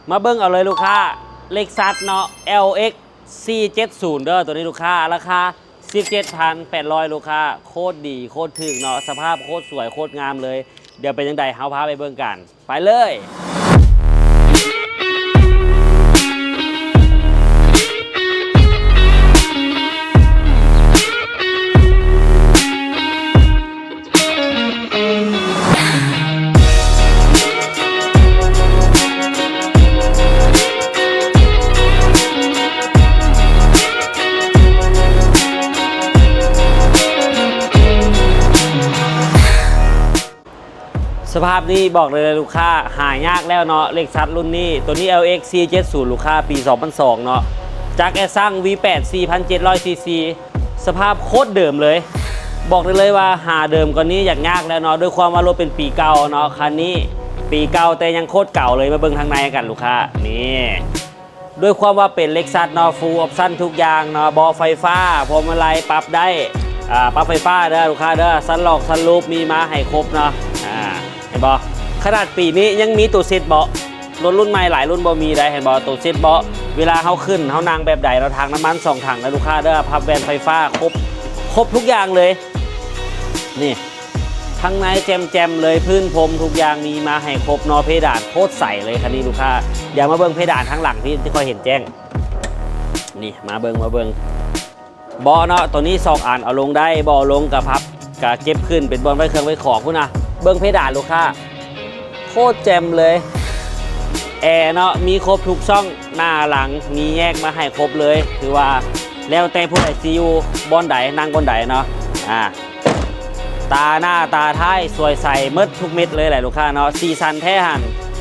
ມາເບິ່ງເອົາເລີຍລູກຄ້າ ເລັກຊັດເນາະ ແອລເອັກ ສີ່ເຈັດສູນເດີ ໂຕນີ້ລູກຄ້າ ລາຄາສິບເຈັດພັນແປດຮ້ອຍ ລູກຄ້າ ໂຄດດີ ໂຄດຖືກເນາະ ສະພາບໂຄດສວຍ ໂຄດງາມເລີຍ. ດຽວເປັນຈັ່ງໃດ ເຮົາພາໄປເບິ່ງກັນ ໄປເລີຍ. ສະພາບນີ້ບອກໄດ້ເລີຍລູກຄ້າ ຫາຍາກແລ້ວເນາະ ເລັກຊັດລຸ້ນນີ້. ໂຕນີ້ ແອລເອັກ ສີ່ເຈັດສູນ ລູກຄ້າ ປີສອງພັນສອງເນາະ ຈັກແອດຊັງ ວີແປດ ສີ່ພັນເຈັດຮ້ອຍ ຊີຊີ ສະພາບໂຄດເດີມເລີຍ. ບອກໄດ້ເລີຍວ່າຫາເດີມກວ່ານີ້ຢາກຍາກແລ້ວເນາະ ດ້ວຍຄວາມວ່າລົດເປັນປີເກົ່າເນາະ ຄັນນີ້ປີເກົ່າແຕ່ຍັງໂຄດເກົ່າເລີຍ. ມາເບິ່ງທາງໃນກັນລູກຄ້າ ນີ້ ດ້ວຍຄວາມວ່າເປັນເລັກຊັດເນາະ ຟູອອບຊັນທຸກຢ່າງເນາະ ເບາະໄຟຟ້າ ພວງມາໄລປັບໄດ້ ອາ ປັບໄຟຟ້າເດີລູກຄ້າເດີ ຊັນລັອກ ຊັນລູບ ມີມາໃຫ້ຄົບເນາະ. ອາ ເຫັນບໍ່ ຂະໜາດປີນີ້ຍັງມີໂຕເຊັດເບາະ ລົດລຸ້ນໃໝ່ຫຼາຍລຸ້ນບໍ່ມີໄດ໋ ເຫັນບໍ່ ໂຕເຊັດເບາະ ເວລາເຮົາຂຶ້ນເຮົານັ່ງແບບໃດເນາະ ຖັງນ້ຳມັນສອງຖັງເດີລູກຄ້າເດີ ພັບແວ່ນໄຟຟ້າ ຄົບ ຄົບທຸກຢ່າງເລີຍ ນີ້ ທາງໃນແຈ່ມໆເລີຍ ພື້ນພົມທຸກຢ່າງມີມາໃຫ້ຄົບເນາະ ເພດານໂຄດໃສເລີຍຄັນນີ້ລູກຄ້າ. ດຽວມາເບິ່ງເພດານທາງຫຼັງທີ່ ທີ່ຂ້ອຍເຫັນແຈ້ງ ນີ້ ມາເບິ່ງ ມາເບິ່ງ ເບາະເນາະ ໂຕນີ້ສອງອັນເອົາລົງໄດ້ ບໍ່ເອົາລົງກະພັບ ກະເກັບຂຶ້ນເປັນບ່ອນໄວ້ເຄື່ອງໄວ້ຂອງພຸ້ນນະ. ເບິ່ງເພດານລູກຄ້າ ໂຄດແຈ່ມເລີຍ ແອເນາະ ມີຄົບທຸກຊ່ອງ ໜ້າຫຼັງ ມີແຍກມາໃຫ້ຄົບເລີຍ ຖືວ່າແລ້ວແຕ່ຜູ້ໃດຊິຢູ່ບ່ອນໃດ ນັ່ງບ່ອນໃດເນາະ. ອາ ຕາໜ້າຕາທ້າຍສວຍໃສໝົດທຸກເມັດເລີຍແຫຼະລູກຄ້າເນາະ. ສີສັນແທ້ຫັ້ນ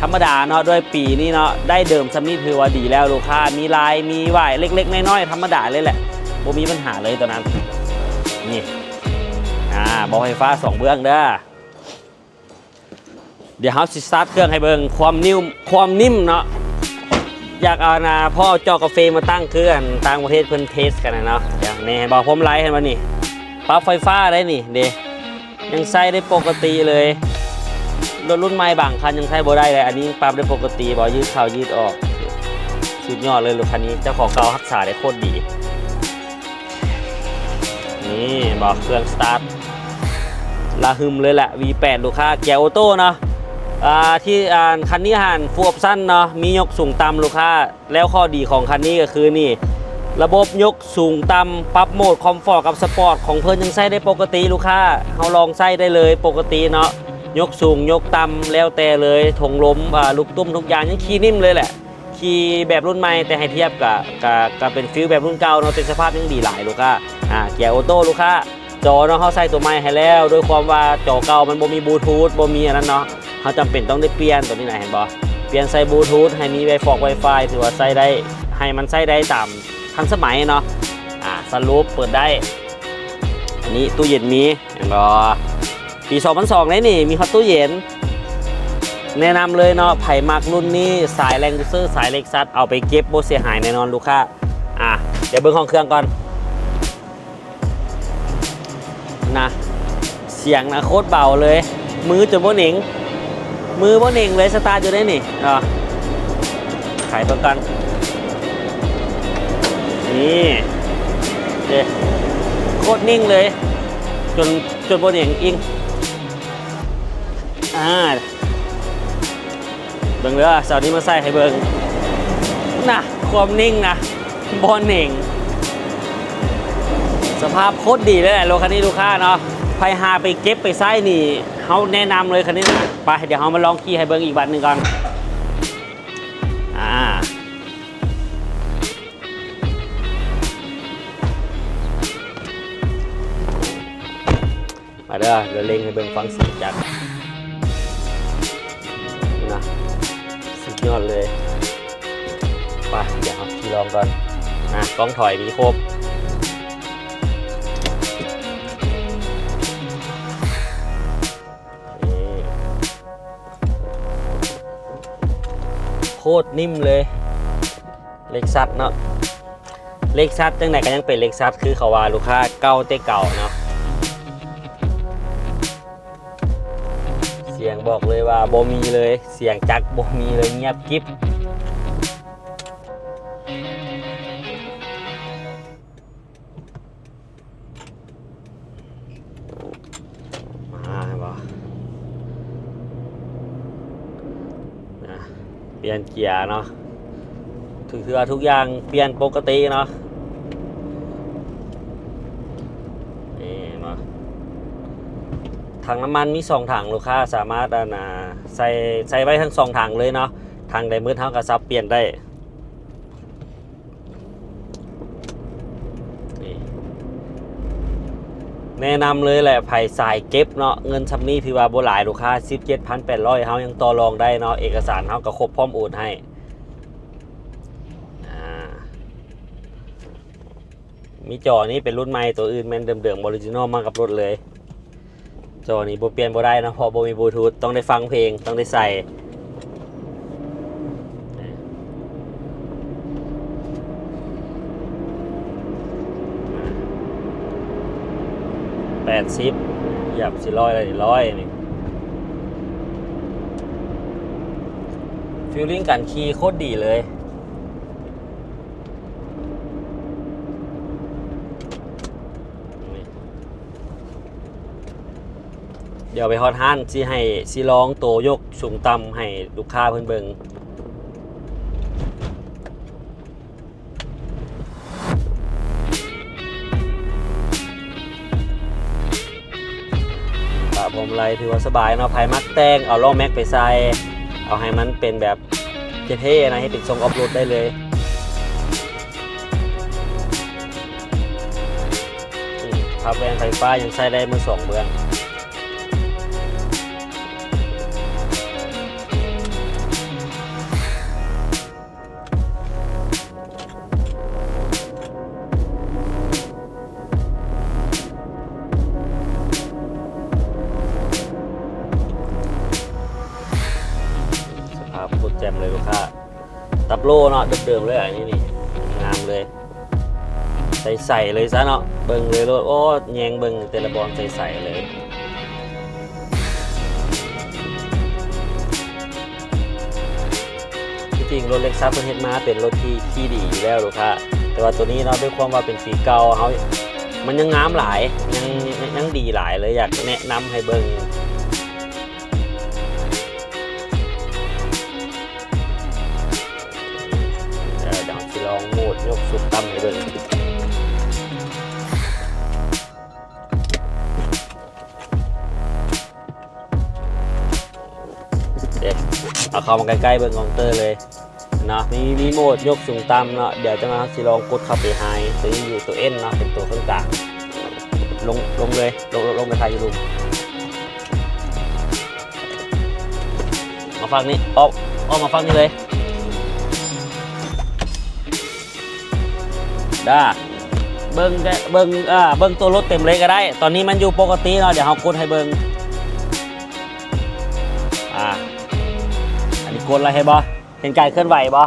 ທຳມະດາເນາະ ດ້ວຍປີນີ້ເນາະ ໄດ້ເດີມຊ່ຳນີ້ຖືວ່າດີແລ້ວລູກຄ້າ. ມີລາຍມີຫວາຍເລັກໆນ້ອຍໆ ທຳມະດາເລີຍແຫຼະ ບໍ່ມີບັນຫາເລີຍໂຕນັ້ນ. ນີ້ ອາ ເບາະໄຟຟ້າສອງເບື້ອງເດີ. ດຽວເຮົາຊິສະຕາດເຄື່ອງໃຫ້ເບິ່ງຄວາມນິ້ວ ຄວາມນິ້ມເນາະ. ຢາກເອົານະ ພໍເອົາຈອກກາເຟມາຕັ້ງຄືອັນຕ່າງປະເທດເພິ່ນເທສກັນນະເນາະ. ດຽວນີ້ເຫັນບໍ່ ພວງມາໄລເຫັນບໍ່ນີ້ ປັບໄຟຟ້າໄດ້ນີ້ເດ້ ຍັງໃຊ້ໄດ້ປົກກະຕິເລີຍ. ລົດລຸ້ນໃໝ່ບາງຄັນຍັງໃຊ້ບໍ່ໄດ້ເລີຍ ອັນນີ້ປັບໄດ້ປົກກະຕິ ບໍ່ຢືດເຂົ້າຢືດອອກ. ສຸດຍອດເລີຍລົດຄັນນີ້ ເຈົ້າຂອງເກົ່າຮັກສາໄດ້ໂຄດດີ. ນີ້ເບາະເຄື່ອງສະຕາດລະຫຶມເລີຍແຫຼະ ວີແປດ ລູກຄ້າ ເກຍໂອໂຕ້ເນາະ. ອາ ທີ່ ອາ ຄັນນີ້ຫັ້ນຟູອອບຊັນເນາະ ມີຍົກສູງຕ່ຳລູກຄ້າ. ແລ້ວຂໍ້ດີຂອງຄັນນີ້ກະຄືນີ້ ລະບົບຍົກສູງຕ່ຳ ປັບໂໝດຄອມຟອດກັບສະປອດຂອງເພິ່ນຍັງໃຊ້ໄດ້ປົກກະຕິລູກຄ້າ. ເຮົາລອງໃຊ້ໄດ້ເລີຍປົກກະຕິເນາະ ຍົກສູງຍົກຕ່ຳແລ້ວແຕ່ເລີຍ. ຖົງລົມ ອາ ລູກຕຸ້ມທຸກຢ່າງຍັງຂີ່ນິ້ມເລີຍແຫຼະ. ຂີ່ແບບລຸ້ນໃໝ່ ແຕ່ໃຫ້ທຽບກະ ກະ ກະເປັນຟີລແບບລຸ້ນເກົ່າເນາະ ແຕ່ສະພາບຍັງດີຫຼາຍລູກຄ້າ. ອາ ເກຍໂອໂຕ້ລູກຄ້າ. ຈໍເນາະ ເຮົາໃສ່ຕົວໃໝ່ໃຫ້ແລ້ວ ດ້ວຍຄວາມວ່າຈໍເກົ່າມັນບໍ່ມີບລູທູດ ບໍ່ມີອັນນັ້ນເນາະ ເຮົາຈຳເປັນຕ້ອງໄດ້ປ່ຽນ. ໂຕນີ້ນະ ເຫັນບໍ່ ປ່ຽນໃສ່ບລູທູດ ໃຫ້ມີໄວຟອກໄວຟາຍ ຖືວ່າໃຊ້ໄດ້ ໃຫ້ມັນໃຊ້ໄດ້ຕາມທັນສະໄໝເນາະ. ອາ ຊັນລູບເປີດໄດ້. ອັນນີ້ຕູ້ເຢັນມີ ເຫັນບໍ່ ປີສອງພັນສອງເດ້ນີ້ ມີຮອດຕູ້ເຢັນ. ແນະນຳເລີຍເນາະ ໃຜມັກລຸ້ນນີ້ ສາຍແລັງກູເຊີ ສາຍເລັກຊັດ ເອົາໄປເກັບບໍ່ເສຍຫາຍແນ່ນອນລູກຄ້າ. ອາ ດຽວເບິ່ງຫ້ອງເຄື່ອງກ່ອນນະ ສຽງນະໂຄດເບົາເລີຍ ມືຈົນບໍ່ເໜັງ ມືບໍ່ເໜັງເລີຍ ສະຕາດຢູ່ໄດ໋ນີ້ເນາະ. ໄຂເບິ່ງກ່ອນ ນີ້ເດ້ ໂຄດນິ່ງເລີຍ ຈົນ ຈົນບໍ່ເໜັງອີກ. ອາ ເບິ່ງເດີ ເອົານີ້ມາໃສ່ໃຫ້ເບິ່ງນະ ຄວາມນິ່ງນະ ບໍ່ເໜັງ. ສະພາບໂຄດດີເລີຍແຫຼະ ລົດຄັນນີ້ລູກຄ້າເນາະ. ໃຜຫາໄປເກັບໄປໃຊ້ນີ້ ເຮົາແນະນຳເລີຍຄັນນີ້ນະ. ໄປ ດຽວເຮົາມາລອງຂີ່ໃຫ້ເບິ່ງອີກບາດໜຶ່ງກ່ອນ. ອາ ມາເດີ ດຽວເລັ່ງໃຫ້ເບິ່ງຟັງສຽງຈັກນະ ສຸດຍອດເລີຍ. ໄປ ດຽວເຮົາຂີ່ລອງກ່ອນນະ. ກ້ອງຖອຍມີຄົບ ນີ້ ໂຄດນິ່ງເລີຍ ເລັກຊັດເນາະ. ເລັກຊັດຈັ່ງໃດກະຍັງເປັນເລັກຊັດຄືເຂົາວ່າ ລູກຄ້າເກົ່າແຕ່ເກົ່າເນາະ. ສຽງບອກເລີຍວ່າບໍ່ມີເລີຍ ສຽງຈັກບໍ່ມີເລີຍ ງຽບກິບ. ປ່ຽນເກຍເນາະ ຖື ຖືວ່າທຸກຢ່າງປ່ຽນປົກກະຕິເນາະ. ນີ້ເນາະ ຖັງນ້ຳມັນມີສອງຖັງ ລູກຄ້າສາມາດ ອັນ ອ່າ ໃສ່ ໃສ່ໄວ້ທັງສອງຖັງເລີຍເນາະ. ຖັງໃດໝົດເຮົາກໍສັບປ່ຽນໄດ້. ນີ້ ແນະນຳເລີຍແຫຼະ ໃຜສາຍເກັບເນາະ ເງິນຊ່ຳນີ້ຖືວ່າບໍ່ຫຼາຍ ລູກຄ້າ ສິບເຈັດພັນແປດຮ້ອຍ ເຮົາຍັງຕໍ່ລອງໄດ້ເນາະ. ເອກະສານເຮົາກໍຄົບພ້ອມໂອນໃຫ້. ອ່າ ມີຈໍນີ້ເປັນລຸ້ນໃໝ່ ໂຕອື່ນແມ່ນເດີມໆ ອໍຣິຈິນອລມາກັບລົດເລີຍ. ຈໍນີ້ບໍ່ປ່ຽນບໍ່ໄດ້ເນາະ ເພາະບໍ່ມີບລູທູດ ຕ້ອງໄດ້ຟັງເພງ ຕ້ອງໄດ້ໃສ່. ແປດສິບ ຢາກຊິຮ້ອຍແລ້ວນີ້ ຮ້ອຍນີ້ ຟີລລິ້ງການຂີ່ໂຄດດີເລີຍ. ດຽວໄປຮອດຮ້ານ ຊິໃຫ້ ຊິລອງໂຕຍົກສູງຕ່ຳໃຫ້ລູກຄ້າເພິ່ນເບິ່ງ. ປະພວງມາໄລຖືວ່າສະບາຍເນາະ ໃຜມັກແຕ່ງ ເອົາລໍ້ແມັກໄປໃສ່ ເອົາໃຫ້ມັນເປັນແບບເທ່ໆນະ ເຮັດເປັນຊົງອອຟໂຣດໄດ້ເລີຍ. ອືມ ພັບແວ່ນໄຟຟ້າຍັງໃຊ້ໄດ້ໝົດສອງເບື້ອງ. ສະພາບໂຄດແຈ່ມເລີຍລູກຄ້າ. ຕັບໂລ່ເນາະ ເດີມໆເລີຍ ອັນນີ້ນີ້ ງາມເລີຍ ໃສໆເລີຍຊະເນາະ. ເບິ່ງເລີຍໂລດ ໂອ້ ແຍງເບິ່ງແຕ່ລະບ່ອນໃສໆເລີຍ. ທີ່ຈິງລົດເລັກຊັສເພິ່ນເຮັດມາເປັນລົດທີ່ ທີ່ດີຢູ່ແລ້ວລູກຄ້າ ແຕ່ວ່າໂຕນີ້ເນາະ ດ້ວຍຄວາມວ່າເປັນປີເກົ່າ ເຮົາ ມັນຍັງງາມຫຼາຍ ຍັງ ຍັງ ຍັງດີຫຼາຍເລີຍ ຢາກແນະນຳໃຫ້ເບິ່ງ. ເອີ ດຽວເຮົາຊິລອງໂໝດຍົກສູງຕ່ຳໃຫ້ເບິ່ງ. ເດ ເອົາເຂົ້າມາໃກ້ໆເບິ່ງຂອງເຕີເລີຍເນາະ. ມີ ມີໂໝດຍົກສູງຕ່ຳເນາະ. ດຽວຈັກໜ່ອຍເຮົາຊິລອງກົດເຂົ້າໄປໄຮ ໂຕນີ້ຢູ່ໂຕເອັນເນາະ ເປັນໂຕເຄິ່ງກາງ. ລົງ ລົງເລີຍ ລົງ ລົງ ລົງໄປຖ່າຍຢູ່ລຸ່ມ. ມາຝັ່ງນີ້ ອອກ ອອກມາຝັ່ງນີ້ເລີຍ. ດາ ເບິ່ງແຕ່ ເບິ່ງ ເອີ ເບິ່ງຕົວລົດເຕັມເລີຍກໍໄດ້. ຕອນນີ້ມັນຢູ່ປົກກະຕິເນາະ ດຽວເຮົາກົດໃຫ້ເບິ່ງ. ອ່າ ອັນນີ້ກົດແລ້ວ ເຫັນບໍ່? ເຫັນການເຄື່ອນໄຫວບໍ່?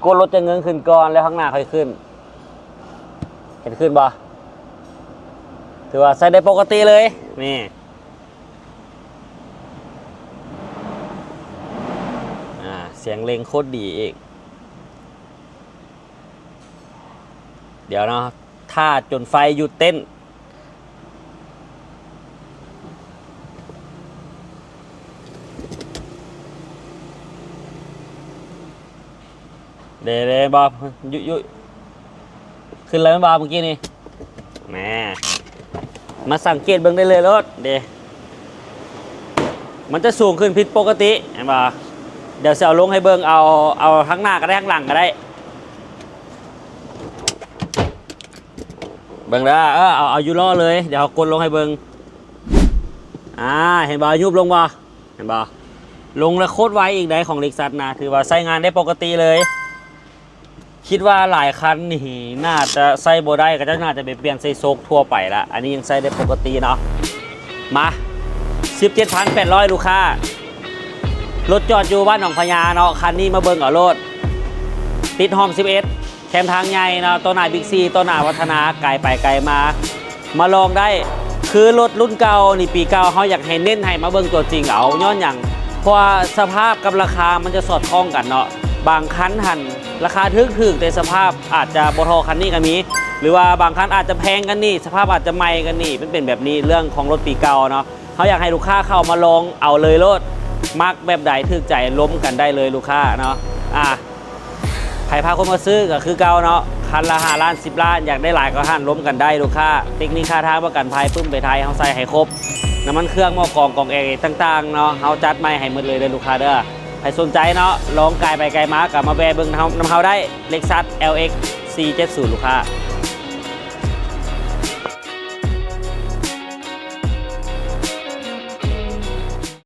ກົດລົດຈະເງິງຂຶ້ນກ່ອນ ແລ້ວຂ້າງໜ້າຄ່ອຍຂຶ້ນ. ເຫັນຂຶ້ນບໍ່? ຖືວ່າໃຊ້ໄດ້ປົກກະຕິເລີຍ ນີ້. ອ່າ ສຽງເລັ່ງໂຄດດີອີກ. ດຽວເນາະ ຖ້າຈົນໄຟຢຸດເຕັ້ນ. ເດ້ ເດ້ ບໍ່ ຢູ່ ຢູ່ ຂຶ້ນແລ້ວແມ່ນບໍ່ເມື່ອກີ້ນີ້? ແໝ ມາສັງເກດເບິ່ງໄດ້ເລີຍໂລດເດ້ ມັນຈະສູງຂຶ້ນຜິດປົກກະຕິ ເຫັນບໍ່? ດຽວຊິເອົາລົງໃຫ້ເບິ່ງ ເອົາ ເອົາທາງໜ້າກໍໄດ້ ທາງຫຼັງກໍໄດ້ ເບິ່ງເດີ. ເອີ ເອົາ ເອົາຢູ່ລໍ້ເລີຍ ດຽວເຮົາກົດລົງໃຫ້ເບິ່ງ. ອ່າ ເຫັນບໍ່? ຍຸບລົງບໍ່? ເຫັນບໍ່? ລົງແລ້ວໂຄດໄວອີກໃດ໋ ຂອງເລັກຊັສນະ ຖືວ່າໃຊ້ງານໄດ້ປົກກະຕິເລີຍ. ຄິດວ່າຫຼາຍຄັນນີ້ໜ້າຈະໃຊ້ບໍ່ໄດ້ ເຂົາເຈົ້າໜ້າຈະໄປປ່ຽນໃສ່ໂຊກທົ່ວໄປລະ ອັນນີ້ຍັງໃຊ້ໄດ້ປົກກະຕິເນາະ. ມາ ສິບເຈັດພັນແປດຮ້ອຍ ລູກຄ້າ ລົດຈອດຢູ່ບ້ານໜອງພະຍາເນາະ. ຄັນນີ້ມາເບິ່ງເອົາໂລດ ຕິດຮ່ອມສິບເອັດ ແຄມທາງໃຫຍ່ເນາະ ຕໍ່ໜ້າບິກຊີ ຕໍ່ໜ້າວັດທະນາ ກາຍໄປກາຍມາ ມາລອງໄດ້. ຄືລົດລຸ້ນເກົ່ານີ້ ປີເກົ່າ ເຮົາຢາກໃຫ້ເນັ້ນໃຫ້ມາເບິ່ງຕົວຈິງເອົາ. ຍ້ອນຫຍັງ? ເພາະວ່າສະພາບກັບລາຄາມັນຈະສອດຄ່ອງກັນເນາະ. ບາງຄັນຫັ້ນລາຄາຖືກໆ ແຕ່ສະພາບອາດຈະບໍ່ທໍ່ຄັນນີ້ກໍມີ ຫຼືວ່າບາງຄັນອາດຈະແພງກັນນີ້ ສະພາບອາດຈະໃໝ່ກັນນີ້ ມັນເປັນແບບນີ້ ເລື່ອງຂອງລົດປີເກົ່າເນາະ. ເຮົາຢາກໃຫ້ລູກຄ້າເຂົ້າມາລອງເອົາເລີຍໂລດ ມັກແບບໃດຖືກໃຈ ລົມກັນໄດ້ເລີຍລູກຄ້າເນາະ. ອ່າ ໃຜພາຄົນມາຊື້ກໍຄືເກົ່າເນາະ ຄັນລະຫ້າລ້ານ ສິບລ້ານ ຢາກໄດ້ຫຼາຍກໍຫັ້ນ ລົມກັນໄດ້ລູກຄ້າ. ເຕັກນິກທ່າທາງປະກັນໄພ ປຶ້ມໄພໄທ ເຮົາໃສ່ໃຫ້ຄົບ ນ້ຳມັນເຄື່ອງ ໝໍ້ກອງ ກອງແອຣ໌ຕ່າງໆເນາະ ເຮົາຈັດໃໝ່ໃຫ້ໝົດເລີຍເດີລູກຄ້າເດີ. ໃຜສົນໃຈເນາະ ລອງກາຍໄປກາຍມາກໍມາແວ່ເບິ່ງນຳເຮົາ ນຳເຮົາໄດ້ ເລັກຊັສ ແອລເອັກ ສີ່ເຈັດສູນ ລູກຄ້າ.